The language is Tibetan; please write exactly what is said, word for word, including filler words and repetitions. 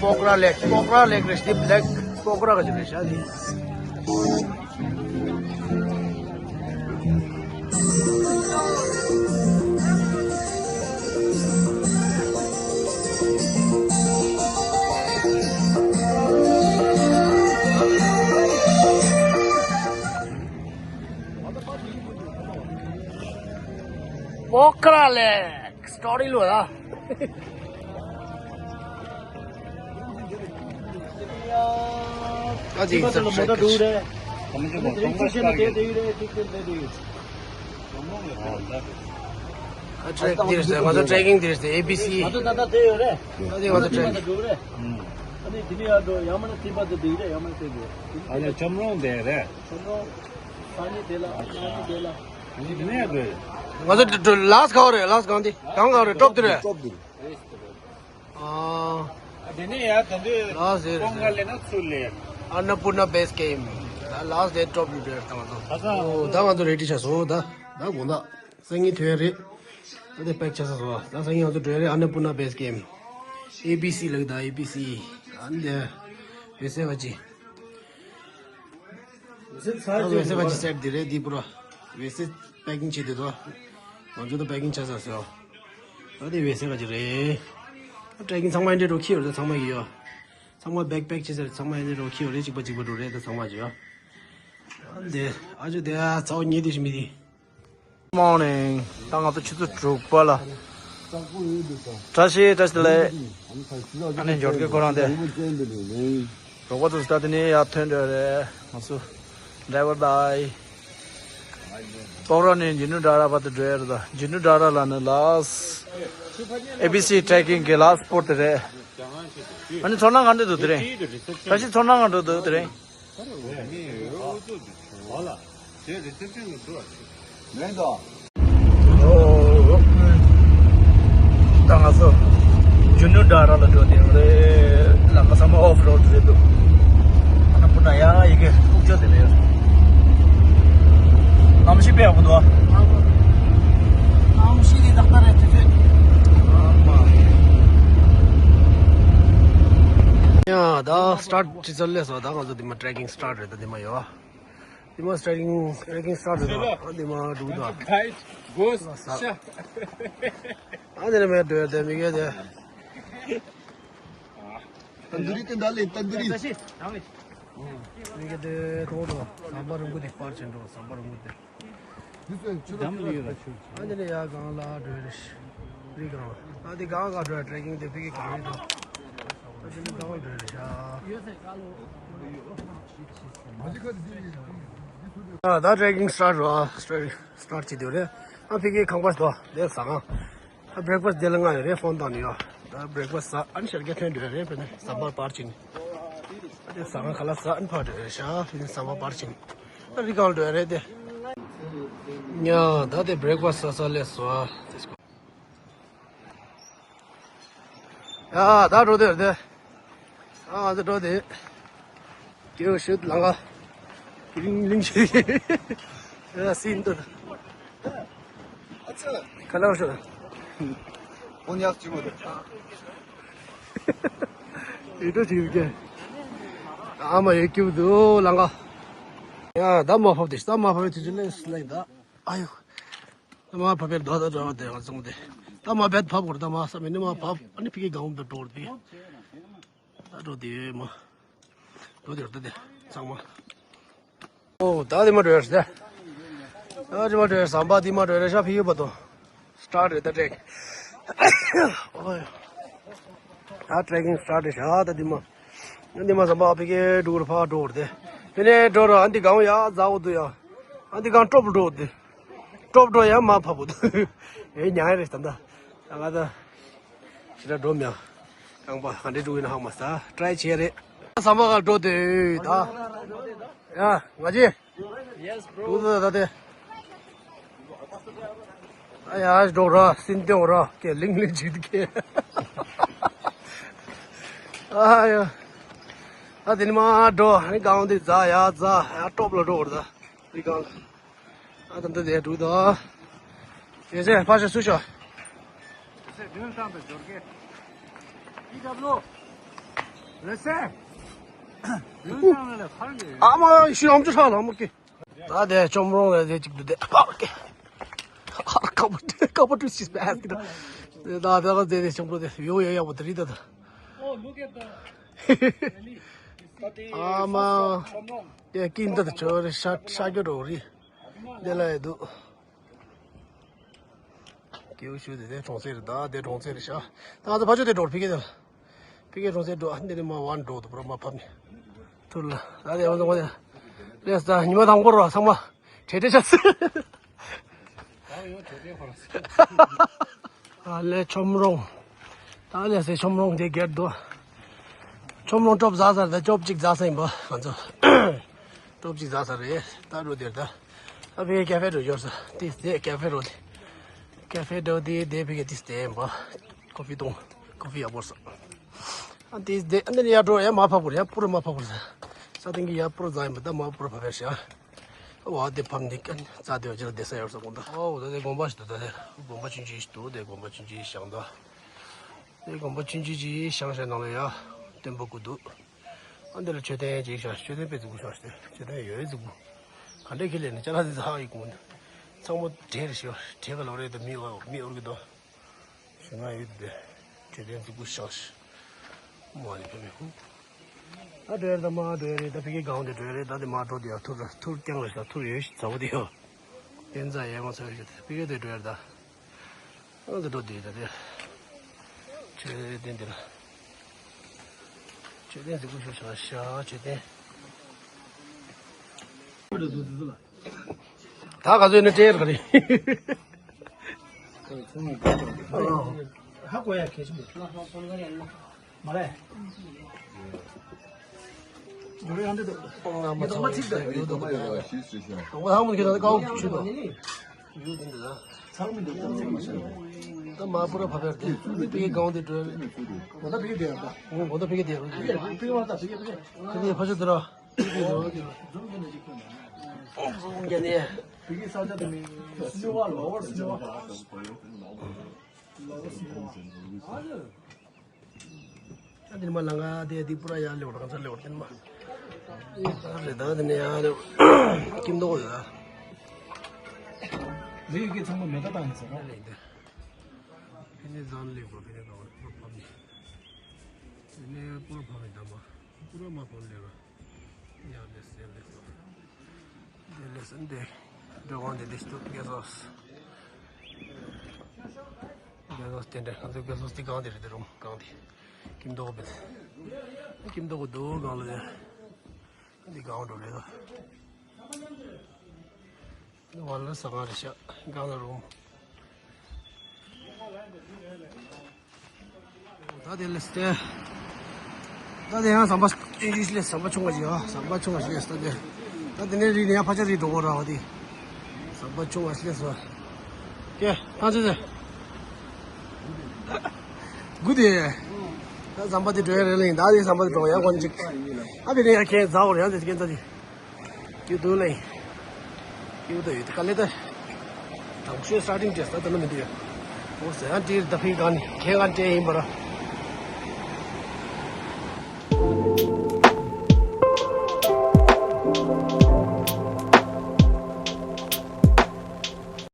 Pokhara Lake, Pokhara Lake རེད། འདི་Black Pokhara ག་ཅིག་རེད་ཤག་འདི། Pokhara Lake story ལོ་ལ། ཨ་ཅིག་ས་ཁྲེག་ཁྲེག་ཨ་ཁྲེག་འདིར་ཟེར། ང་ཚོ་ཊྲེག་ཀིང་འདིར་ཟེར། ཨེ་བི་སི། ང་ཚོ་ད་ལྟ་དེ་ཡོད་རེད། ཨ་ཅིག་ང་ཚོ་ཊྲེག་ཀིང་འགྲོ་རེད། ཨ་ནི་དེ་ནས་ཡར་འགྲོ་ཡར་མར་ཐིམ་པ་དེ་འདི་རེད། ཡར་མར་ཐིམ་དགོས། ཨ་ནི་ཁྱམས་རོང་དེ་རེད། ཁྱམས་རོང་ས་གནས་དེ་ལ། ས་གནས་དེ་ལ། ཨ་ནི་དེ་ནས་ཡར་འགྲོ་ཡོད། ང་ཚོ་ལ་སི་ག་བ་རེད། ལ་སི་གང་དེ་གང་ག་བ་རེད། ཊོབ་དེ་རེད། ཊོབ་དེ་རེད། ཨ། དེ་ནས་ཡར་ད་དུས་ལ་སི་རེད། ཀྲོང་ཁ་ལས་ན་ཚུར་ལས། Annapurna base camp. ལ་སི་ཌེ་ཊོབ་ལ་འགྲོ་ཡོད། ད་ང་ཚོ། ད་ང་ཚོ་རེ་ཌི་ཆགས་སོང་། ད་ད་དགོང་དག་སང་ཉིན་ཐོན་རེད། ད་དེ་པེག་ཆགས་སོང་། ད་སང་ཉིན་ང་ཚོ་འགྲོ་ཡ་རེད། Annapurna base camp. ཨེ་བི་སི་ལགས། ད་ཨེ་བི་སི། ཨ་ནི་དེ་བེ་སེ་བ་ཅི། ད་བེ་སེ་ག་ཅིག་སེཊ་དེ་རེད། འདི་པུ་ར་བེ་སེ་པེ་ཀིང་བྱེད་དེ་དོ། ང་ཚོ་ད་པེ་ཀིང་ཆགས་ས་ཟེར། ད་དེ་བེ་སེ་ག་ཅིག་རེད། ད་ཊྲེག་ཀིང་ཚང་མ་འདྲེ་འགྲོ་ཁྱི་ཡོད་རེད། ཚང་མ་ཡོད། ཚང་མ་བེག་པེག་བྱེད་ས་རེད། ཚང་མ་འདྲེ་འགྲོ་ཁྱི་ཡོད་རེད། གཅིག་པ་གཅིག་པ་འགྲོ་རེད། ད་ཚང་མ་བྱེད་ཡོད། ད་དེ་ཨ་ཅོ་དེ་ཚ་བོ་ཉེ་དེ་ཞིག་མི་དེ། Morning. ད་ང་ཚོ་ཆུ་ཚོད་དྲུག་པ་ལ། བཀྲ་ཤིས་བཀྲ་ཤིས་བདེ་ལེགས། ཨ་ནི་འབྱོར་གི་ཁོ་རང་དེ། རོགས་པ་ཚོ་ད་དེ་ནས་ཡར་ཐོན་འགྲོ་རེད། ང་ཚོ་ཌ་རའི་ཝར་དང་། སྤོག་ར་ནས་ཇི་ནུ་ཌ་ར་བར་དུ་འགྲོ་ཡ་རེད། ད་ཇི་ནུ་ཌ་ར་ལ་ནི་ལ་སི་ཨེ་བི་སི་ཊྲེག་ཀིང་གི་ལ་སི་སྤོཊ་དེ་རེད། ཨ་ནི་ཚོར་སྣང་ག་འདྲ་འདུག་དེ་རིང་། བཀྲ་ཤིས་ཚོར་སྣང་ག་འདྲ་འདུག་དེ་རིང་། ད་ང་ཚོ་ཇུ་ནུ་ཌ་ར་ལ་འགྲོ་དེ་རེད། ལམ་ཁ་ཚང་མ་ཨོཕ་རོཌ་རེད་འདུག་ཨ་ན་པུ་ན་ཡ་ཡི་གེ་ཁུག་ཅོ་དེ་རེད། གནམ་གཤིས་དཔེ་ཡག་པོ་འདུག་ཨ། གནམ་གཤིས་དེ་ཏག་ཏག་རེད་དེ་ཚོད། ཡ་ད་སི་ཊར་ཊི་ཅི་ཚར་ལས་སོ། ད་ང་ཚོ་དེ་མ་ཊྲེག་ཀིང་སི་ཊར་ཊི་རེད། ད་དེ་མ་ཡོད། དེ་མ་ཊྲེག་ཀིང་ཊྲེག་ཀིང་སི་ཊར་ཊི་རེད། ད་དེ་མ་འགྲོ་ད། Guys, go. ཨ་དེ་ནས་མེད་འགྲོ་ཡ་དེ་མི་གེ་དེ། ཏན་དུ་རི་ཏན་ད་ལེ་ཏན་དུ་རི། མི་གེ་དེ་ཐོག་ཏུ་ཟམ་པ་རིང་པོ་དེ་སྤར་ཕྱིན་འགྲོ། ཟམ་པ་རིང་པོ་དེ། འདམ་ལ་ཡོད་ལ་ཆུ། ཨ་དེ་ནས་ཡར་སྒང་ལ་འགྲོ་ཡ་རེད། རི་སྒང་ལ། ཨ་དེ་སྒང་ག་འགྲོ་ཡ་ཊྲེག་ཀིང་དེ་ཕ་གི་གང་རེད་དོ། ཨ་དེ་ནས་སྒང་ལ་འགྲོ་ཡ་རེད་ཤག་ཨ་ད་ཊྲེག་ཀིང་སི་ཊར་ཊི་རེད། ཨ་སི་ཊར་ཊི་བྱེད་དུས་རེད། ཨ་ཕ་གི་ཁང་པ་དོ་དེ་ཟ་ང་། ཨ་བྷི་རེག་ཕ་སི་ཊི་དེ་ལ་ང་ཡོད་རེད། ཕོན་བཏང་ནས་ཡོད། ཨ་བྷི་རེག་ཕ་སི་ཊི་ཟ། ཨ་ནི་ཤར་རྒྱག་ཐོན་འགྲོ་ཡ་རེད། ཕ་ནས་ཟམ་པ་སྤར་ཕྱིན། ཨ་དེ་ཟ་ང་ཁ་ལག་ཟ། ཨ་ནི་ཕར་འགྲོ་ཡ་རེད་ཤག་ཕ་ནས་ཟམ་པ་སྤར་ཕྱིན། ཨ་རི་སྒང་ལ་འགྲོ་ཡ་རེད་དེ། ཉ་ད་དེ་བྷི་རེག་ཕ་སི་ཊི་ཟ་ས་ལས་སོ། ཡ་ད་འགྲོ་དེ་རེད་དེ། ཨ་ང་ཚོ་འགྲོ་དེ། ཀེའུ་ཤུད་ལང་ག་ལིང་ལིང་ཤི། ཡ་སིན་དུ། ཁ་ལག་ཤོད། ཨོ་ཉག་ཅི་མོ་དེ། ཡི་ཏོ་ཅི་ཡི་ཀེ། ཨ་མ་ཡི་ཀེའུ་དུ་ལང་ག་ཡ་ད་མ་ཕབ་དེ། ད་མ་ཕབ་དེ་ཅི་ལེ་སི་ལེ་ད། ཨ་ཡོ། ད་མ་ཕབ་པའི་རྡོ་ད་འདྲ་བ་དེ་ང་ཚོ་དེ། ད་མ་བེད་ཕབ་གོ་ར། ད་མ་ས་མི་ནི་མ་ཕབ། ཨ་ནི་ཕ་གི་སྒང་བེད་འགྲོ་གོ་ར་ཕ་གི། ད་འགྲོ་དེ་མ། འགྲོ་དེ་ར་ད་དེ་ཚང་མ། ཨོ་ད་དེ་མ་འགྲོ་ཡ་རེད་དེ། ད་དེ་མ་འགྲོ་ཡ་ཟམ་པ་དེ་མ་འགྲོ་ཡ་རེད་ཤག་ཕ་གི་བར་དུ། སི་ཊར་ཊི་རེད་ད་ཊྲེག་ཨོ་ཡ། ད་ཊྲེག་ཀིང་སི་ཊར་ཊི་རེད་ཤག་ད་དེ་མ། འདི་མ་ཟམ་པ་ཕ་གི་འགྲོ་ར་ཕར་འགྲོ་ར་དེ། དེ་ནས་འགྲོ་ར་ཨ་འདི་སྒང་ཡ་ཛ་འོ་དུ་ཡ། ཨ་འདི་སྒང་ཊོབ་འགྲོ་དེ། ཊོབ་འགྲོ་ཡ་མ་ཕབ་བོ་དུ། ཨེ་ཉ་ཡ་རེད་ད་ད། ད་ང་ད། ཞེ་དྲག་འགྲོ་མྱ། རྐང་པ་ག་འདྲས་འགྲོ་ཡིན་ཧ་མ་ས། ཊྲའི་བྱེད་རེད། ཟམ་པ་ག་འགྲོ་དེ་ད། ཡ་ང་ཅི། Yes, bro. འགྲོ་དེ་ད་དེ། ཨ་ཡ་འགྲོ་ར་སིན་ཏེ་འོ་ར་ཀེ་ལིང་ལིང་བྱེད་དེ་ཀེ། ཨ་ཡ། ཨ་དེ་ནི་མ་འགྲོ་ནི་སྒང་དེ་ཛ་ཡ་ཛ་ཡ་ཊོབ་ལ་འགྲོ་ར་ད། རི་སྒང་། ཨ་ད་འདི་དེ་འགྲོ་ད། ཡེ་ཟེ་ཕ་ཤ་སུ་ཤ། ཡེ་ཟེ་དུན་ཐང་དུ་འབྱོར་གེ། ཨི་ཌབ་ལུ། ཨ་མ་ཤི་ཨམ་ཅོ་ཧྲ་ལ་མོ་ཀེ། ད་དེ་ཅོམ་རོང་ལ་དེ་གཅིག་ཏུ་དེ་ཕར་ཀེ། ཧར་ཀ་པ་ཀ་པ་ཏུ་སི་སྤེ་ཀི་ད། ད་དེ་ག་དེ་དེ་ཅོམ་རོང་དེ་ཡོ་ཡོ་ཡ་བོ་དེ་རི་ད་ད། ཨ་མ། དེ་ཀིན་ད་ད་ཅོ་རེ་ཤ་ཤ་གྱོ་རོ་རི། དེ་ལ་ཡ་དུ། སྐྱེའུ་ཤུ་དེ་དེ་གྲོང་གསེབ་རེད། ད་དེ་གྲོང་གསེབ་རེད་ཤག་ད་ང་ཚོ་ཕ་ཆོས་དེ་འགྲོ་ཕི་ཀེ་དེ་ལ། ཕི་ཀེ་གྲོང་གསེབ་འགྲོ་ཨ་འདི་ནས་མ་བ་འགྲོ་དུ་པུ་ར་མ་ཕབ་ནས་ཐུར་ལ། ད་དེ་ང་ཚོ་ངོ་དེ་ལས་ད་ཉི་མ་དང་པོ་རོ་ཚང་མ་བྲེལ་བྲེལ་ཆགས་སི། ཨ་ལས་ཆོམ་རོང་། ད་ལས་སེ་ཆོམ་རོང་དེ་གེར་འདུག་ཆོམ་རོང་ཀྲོབ་ཟ་ས་རེད། ད་ཀྲོབ་གཅིག་ཟ་ས་ཡིན་པ་ང་ཚོ། ཀྲོབ་གཅིག་ཟ་ས་རེད། ད་འགྲོ་དེར་ད། ཨ་ཕི་ཀེ་ཧྥེ་འགྲོ་ཡོར་ས་ཏིས་དེ་ཀེ་ཧྥེ་འགྲོ་དེ། ཀེ་ཧྥེ་འགྲོ་དེ་དེ་ཕི་ཀེ་ཏིས་དེ་ཡིན་པ། ཀོ་ཧྥི་བཏུང་། ཀོ་ཧྥི་ཡག་པོ་ས། ཨ་ཏིས་དེ་ཨ་ནི་ཡར་འགྲོ་ཡ་མ་ཕ་པུར་ཡ་པུར་མ་ཕ་པུར་ས། ས་སྟེང་གི་ཡ་པུར་ཛ་ཡིན་པ་ད་མ་པུར་ཕ་ཕེར་ཤ། ཨ་བ་དེ་ཕམ་དེ་ཀན་ཙ་དེ་བ་ཅི་ལ་དེ་ས་ཡོར་ས་གོང་ད། ཨོ་ད་དེ་དགོན་པ་ཞིག་འདུག་ད་དེ་དགོན་པ་ཆུང་ཆུང་ཞིག་འདུག་དེ་དགོན་པ་ཆུང་ཆུང་ཞིག་བཞེངས་ད། དེ་དགོན་པ་ཆུང་ཆུང་ཅིག་བཞེངས་བཞག་ནང་ལ་ཡ་བརྟན་པོ་སྐུ་འདུག་ཨ་འདི་ལ་མཆོད་རྟེན་ཅིག་བཞག་མཆོད་རྟེན་དཔེ་རྫིག་པོ་བཞག་ཤག་མཆོད་རྟེན་ཡོད་རྫིག་པོ། ག་འདྲས་ཁེ་ལས་ནི་ཅ་ལག་འདི་ཚ་ཡི་གུང་ཚང་མ་བྲེལ་རེ་ཞོ་བྲེལ་ག་ལོ་རེ་ད་མི་འོར་མི་འོར་གི་དོ། ཞེ་ན་ཡོད་དེ་མཆོད་རྟེན་རྫིག་པོ་བཞག་ཤག་མ་ནི་ཕ་མི་ཧུ། ད་འགྲོ་ཡ་རེད། ད་མ་འགྲོ་ཡ་རེད། ད་ཕ་གི་སྒང་དེ་འགྲོ་ཡ་རེད། ད་དེ་མ་འགྲོ་དེ་ཡ་ཐུར་ཐུར་རྐྱང་རེད་ཤག་ཐུར་ཡོད་ཤག་ཚ་བོ་དེ་ཡོ། དེ་ཚ་ཡ་མ་ཚ་ཡོད་ཤག་ཕ་གི་དེ་འགྲོ་ཡ་རེད་ད། ཨ་འདི་འགྲོ་དེ་ད་དེ། མཆོད་རྟེན་འདི་ལ། མཆོད་རྟེན་རྫིག་པོ་ཞིག་བཞག་ཤག་མཆོད་རྟེན། ད་ག་ཚོད་ནི་སྤྲད་ག་རེད། ཧ་གོ་ཡ་གལ་ཆེན་པོ་མ་རེད། ཡོད་རེད་ཡང་འདི་འདུག་ཡོད་འདུག་མ་ཚིག་འདུག་ཡོད་འདུག་མ་ཡོད་ཤི་ཤི་ཤི། དང་པོ་ཧ་མོ་གི་ནང་དུ་ཀའོ་ཆུ་དང་། ཡོད་འདི་འདུག་ཚང་མི་འདུག་ཚང་མི་ཤི། ད་མ་པུ་ར་ཕ་ཕེར་ཏེ་ཕི་གི་གང་དེ་འགྲོ་ཡ་རེད། གོ་ད་ཕི་གི་དེ་ཡ་ད། ཨོ་གོ་ད་ཕི་གི་དེ་ཡ་རེད། ཕི་གི་མ་ད་ཕི་གི་ཕི་གི་ཕི་གི་ཕ་ཤ་དེ་ར། ཕི་གི་དེ་ར། ཨོ་གོ་ད་ནི། ཕི་གི་ས་ཆ་དེ་མི་སི་ནོ་བ་ལོ་ཝར་སི་ནོ་བ། ལོ་ཝར་སི་ནོ་བ། ད་དེ་ནི་མ་ལང་ག་དེ་དེ་པུ་ར་ཡ་ལེ་བར་གང་ཚར་ལེ་བར་དེ་ནི་མ། ད་རེད་ད་དེ་ནི་ཡ་ལེ་ཁྱིམ་ཐོག་ཡོད་ད། རིགས་ཀྱི་ཚང་མ་མེ་ད་བཏང་ནས་ཟེར་ར། ལེ་འདི། ཕི་ནི་ཛན་ལེ་བར་ཕི་ནི་ད་བར་པུ་ར་ཕ་མི། ཕི་ནི་པུ་ར་ཕ་མི་ད་མ། པུ་ར་མ་ཕ་མི་ལེ་བར། ཡ་ལེ་སེ་ལེ་སོ། དེ་ལས་སེ་འདི་འགྲོ་གང་དེ་ལིས་ཏུ་གེ་སོ་སི། གེ་སོ་སི་དེ་འདྲ་ང་ཚོ་གེ་སོ་སི་དེ་གང་དེ་རེད། དེ་རུང་གང་དེ་ཀིམ་དོག་བེད། ཀིམ་དོག་གི་དུ་གང་ལ་དེ་འདི་གང་འགྲོ་རེད། འདི་བ་ལ་ས་གང་རེད་ཤག་གང་ལ་རུང་། ད་དེ་ལས་ཏེ། ད་དེ་ཡང་ཟམ་པ་ཅིག་ལས་ཟམ་པ་ཆུང་བ་ཞིག་ཡོད། ཟམ་པ་ཆུང་བ་ཞིག་ལས་ད་དེ། ད་དེ་ནས་རི་ནས་ཡང་ཕར་ཆེར་རི་འགྲོ་གོ་ར་བ་དེ། ཟམ་པ་ཆུང་བ་ཞིག་ལས་སོ། ཀེ་ཐང་ཆེ་ཆེ། དགུ་དེ། ད་ཟམ་པ་དེ་འགྲོ་ཡ་རེད་ལེ། ད་དེ་ཟམ་པ་དེ་འགྲོ་ཡ་གོ་ནི་ཅིག་ཨ་དེ་ནས་ཡང་ཁྱེད་ཛ་འོ་རེད། ཡང་དེ་ཁྱེད་ད་དེ། ཡོད་འདུག་ལེ། ཡོད་དོ་ཡོད་དོ་ག་ལེ་ད། དང་ཤོས་སི་ཊར་ཊིང་ཊེ་སི་ཊི་ད་ད་ནི་མི་འདུག་ཡ། འོ་ཟེར་ཡང་ཊི་ད་ཕི་ག་ནི་ཁྱེད་ག་ནི་ཊེ་ཡིན་པ་ར།